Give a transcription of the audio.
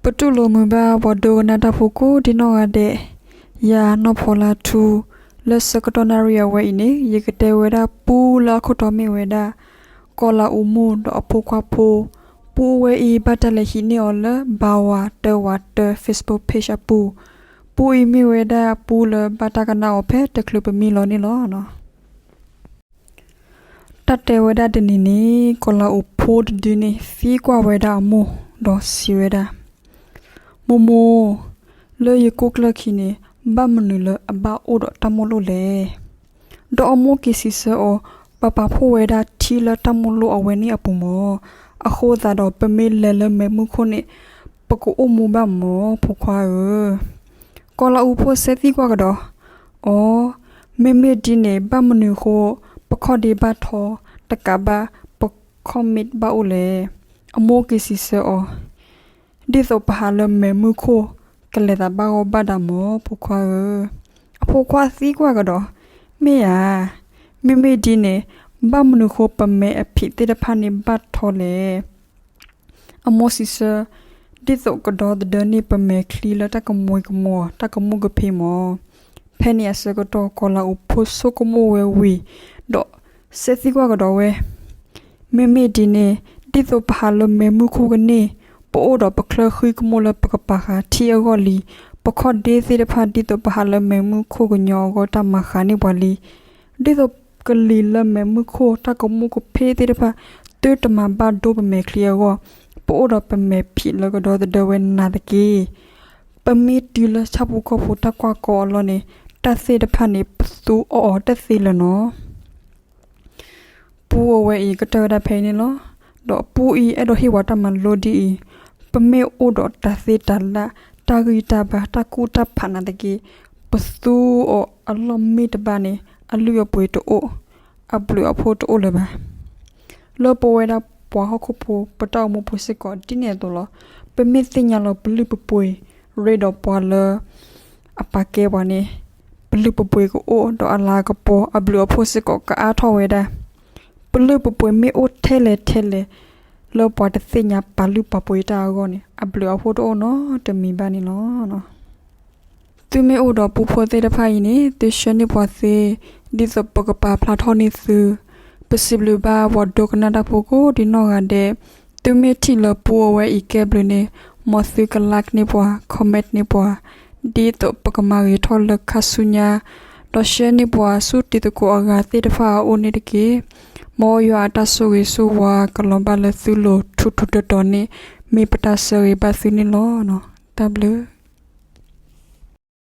ပတူၢ်လိာ်မုာ်ဘၣ်ပှၤဒိကနၣ်တၢ်ဖိကိးဒံနီၢ်ဂၤဒဲး, ယၤနီၢ်ဖီလါထူ, လၢဆၢကတီၢ်နၣ်ရံၣ်အဝဲအံၤန့ၣ် ယကတဲဝဲဒၣ်ပူလၢအခိၣ်တီမ့ၢ်ဝဲဒၣ် ကီၤလၤအူမူၣ်ဒီးအဖိခွါဖိ, ပူဝဲအံၤဘၣ်တၢ်လဲၤဟံးန့ၢ်အီၤလၢ ဘၣ်ဝးတၢဝးတၢ Facebook page အပူၤ, ပူအံၤမ့ၢ်ဝဲဒၣ်ပူလၢဘၣ်တၢ်ကနၣ်အီၤဖဲတချုးပမံလီၤန့ၣ်လီၤ. တၢ်တဲဝဲဒၣ်တနံၤန့ၣ် ကီၤလၤအူဖိတဒုန့ၣ် သံကွၢ်ဝဲဒၣ်အမိၢ်ဒီးစံးဝဲဒၣ်, မိၢ်မိၢ်, လၢယကိၣ်ကျၢၢ်ခံန့ၣ် ဘၣ်မနုၤလၢအဘၣ်အိၣ်ဒီးတၢ်မိၣ်လိၣ်လဲၣ်. ဒီးအမိၢ်က့ၤစံးဆၢအီၤ, ပပာ်ဖှိၣ်ဝဲဒၣ်ထံလၢတၢ်မိၣ်လိၣ်အဝဲန့ၣ်အပူၤမၢ်, အဃိသတးဒီးပမ့ၢ်လဲၤလၢမဲးမုၢ်ခိၣ်န့ၣ် ပကအိၣ်မူဘၣ်မၢ် ဖိခွါဧၢ. ကီၤလၤအူဖိစဲသံကွၢ်ကဒီး, အိ, မ့မ့ၢ်ဒ်န့ၣ် ဘၣ်မနုၤအဃိ ပခီၣ်ဒ့ဘၣ်ထီ တကးဘၣ် ပခီၣ်မ့ၣ်ဘၣ်အိၣ်လဲၣ်. အမိၢ်က့ၤစံးဆၢအီၤ, ဒ်သိးပဟးလၢမဲးမုၢ်ခိၣ် ကလဲၤသးဘၣ်ဂီၢ်ဘၣ်ဒၣ်မၢ် ဖိခွါဧၢ. အဖိခွါသံကွၢ်ကဒီး, မ့ၢ်ဧါ, မ့မ့ၢ်ဒ်န့ၣ် ဘၣ်မနုၤအဃိပမဲးအဖံးသ့ၣ်တဖၣ်န့ၣ်ဘၣ်ထီလဲၣ်. အမိၢ်စံးဆၢ, ဒ်သိးကဒီသဒၢန့ၢ်ပမဲာ်ချံလၢတၢ်ကမှံကမှီ တၢ်ကမူၣ်ကဖ့မၢ်. ဖဲန့ၣ်အဆၢကတီၢ် ကီၤလၤအူဖိဆိကမိၣ်ဝဲဝံၤ ဒီးစဲသံကွၢ်ကဒီးဝဲ, မ့မ့ၢ်ဒ်န့ၣ် ဒ်သိးပဟးလၢမဲးမုၢ်ခိၣ်ကန့ၢ် ပအိၣ်ဒီးပချၢဃံကမိၣ်လၢပကပာ်ဃာ်ထံအဂီၢ်လံ, ပခီၣ်ဒ့သ့ၣ်တဖၣ်ဒ်သိးပဟးလၢမဲးမုၢ်ခိၣ်ကညီအဂီၢ်တၢ်မၤဃာ်န့ၢ်ပှၤလံ. ဒ်သိးကလံၤလၢမဲးမုၢ်ခိၣ် တၢ်ကမူၣ်ကဖ့သ့ၣ်တဖၣ် သုတမၤဘၣ်ဒိပမဲာ်ချံအဂီၢ်, ပအိၣ်ဒီးပမဲာ်ဖံးလၢကဒီသဒၢဝဲနၤတက့ၢ်. ပမ့ၢ်တုၤလၢဆၣ်ဖိကီၢ်ဖိတၢ်ကွၢ်ကီအလီၢ်န့ၣ် တၢ်သ့ၣ်တဖၣ်န့ၣ် ပသူအီၣ်အီၤတသ့လၢၤနီၤ. ပူအဝဲအံၤကတၢၢ်ဝဲဒၣ်ဖဲအံၤန့ၣ်လီၤ. ဒီးပူအံၤအဲၣ်ဒိးဟ့ၣ်ပှၤတၢ်မၤလိဒ်အံၤ, ပမ့ၢ်အိၣ်ဒီးတၤသ့တၤလၣ် တၢ်ဂံၢ်တၢ်ဘါ တၢ်ကူၣ်တၢ်ဖးနၤတက့ၢ်, ပသူအီၤအလီၢ်မ့ၢ်တဘၣ်န့ၣ် အလုၢ်အပှ့ၤတအိၣ်, အဘျုးအဖှိၣ်တအိၣ်လၢၤဘၣ်. လၢပဝဲဒၣ်ပှၤဟီၣ်ခိၣ်ဖိ ပတၢ်အိၣ်မူပူၤစ့ၢ်ကီးဒ်န့ၣ်အသိးလီၤ. ပမ့ၢ်သ့ၣ်ညါလီၤပလုၢ်ပပှ့ၤ ရ့ဒီးပှၤလၢ အပာ်ကဲပှၤန့ၣ် ပလုၢ်ပပှ့ၤကအိၣ်ဒီးအလၤကပီၤ အဘျုးအဖှိၣ်စ့ၢ်ကီးကအါထီၣ်ဝဲဒၣ်. ပလုၢ်ပပှ့ၤမ့ၢ်အိၣ်ထဲလဲၣ်ထဲလဲၣ် လၢပှၤတသ့ၣ်ညါပာ်လုၢ်ပာ်ပှ့ၤတၢ်အဂီၢ်န့ၣ် အဘျုးအဖှိၣ်တအိၣ်နီတမံၤဘၣ်န့ၣ်လီၤ. သုမ့ၢ်အိၣ်ဒီးပူဖိသ့ၣ်တဖၣ်အံၤန့ၣ် သုဆှၢန့ၢ်ပှၤသ့ ဒ်သိးပကပာ်ဖျါထီၣ်န့ၢ်သု. ပစံးဘျုးဘၣ်ပှၤဒိကနၣ်တၢ်ဖိကိးဒံနီၢ်ဂၤဒဲး, သုမ့ၢ်ထံၣ်လၢပူအဝဲအံၤကဲဘျုးန့ၣ် မ်သုက like န့ၢ်ပှၤ comment န့ၢ်ပှၤ ဒ်သိးပကမၤဂ့ၤထီၣ်လၢခါဆူညါ, ဒီး share န့ၢ်ပှၤဆူတံၤသကိးအဂၤသ့ၣ်တဖၣ်အအိၣ်န့ၣ်တက့ၢ်. မ်ယွၤအတၢ်ဆိၣ်ဂ့ၤဆိၣ်ဝါကလီၤဘၣ်လၢသုလိၤထူးထူးတီၤတီၤန့ၣ် မ့ၢ်ပတၢ်ဆၢဂ့ၤဘၣ်သုန့ၣ်လီၤ. တၢ်ဘျုး